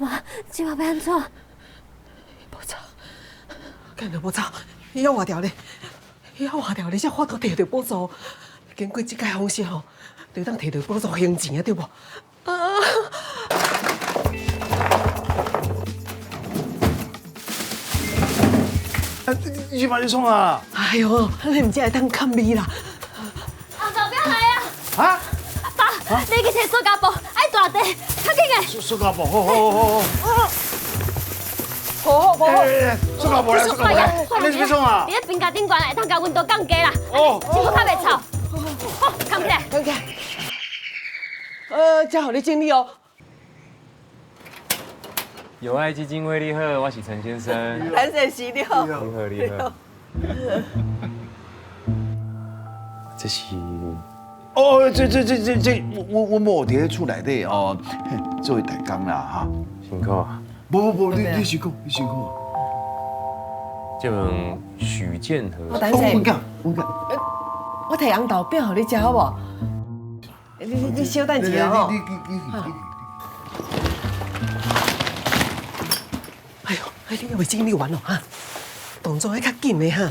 媽，這擺欲按怎？無走，敢若無走，伊猶活著咧，伊猶活著咧，才有法度提著補助。經過這擺方式吼，就當提著補助還錢啊，對無？啊！你這擺咧創啥？哎喲，你毋才會當崁味啦！紅豆餅來啊！啊！爸，你去提塑膠布，愛大塊，較緊的。塑膠布，好好好好。好好好。塑膠布來，塑膠布來，你是欲創啥？佇咧冰架頂懸，會當共溫度降低啦。哦。這閣較袂臭。好，崁起來。崁起來。這予你整理哦。友愛基金會你好，我是陳先生。陳先生你好。你好你好。這是。哦，這這這這這，我某佇咧厝內底哦，做代工啦哈。辛苦啊。無無無，你先講，你先講。這份許建和。我等下。我講，我講。我提紅豆餅予你食好無？你小等一下吼。哎喲，哎，你猶未整理完哦哈？動作愛較緊的哈。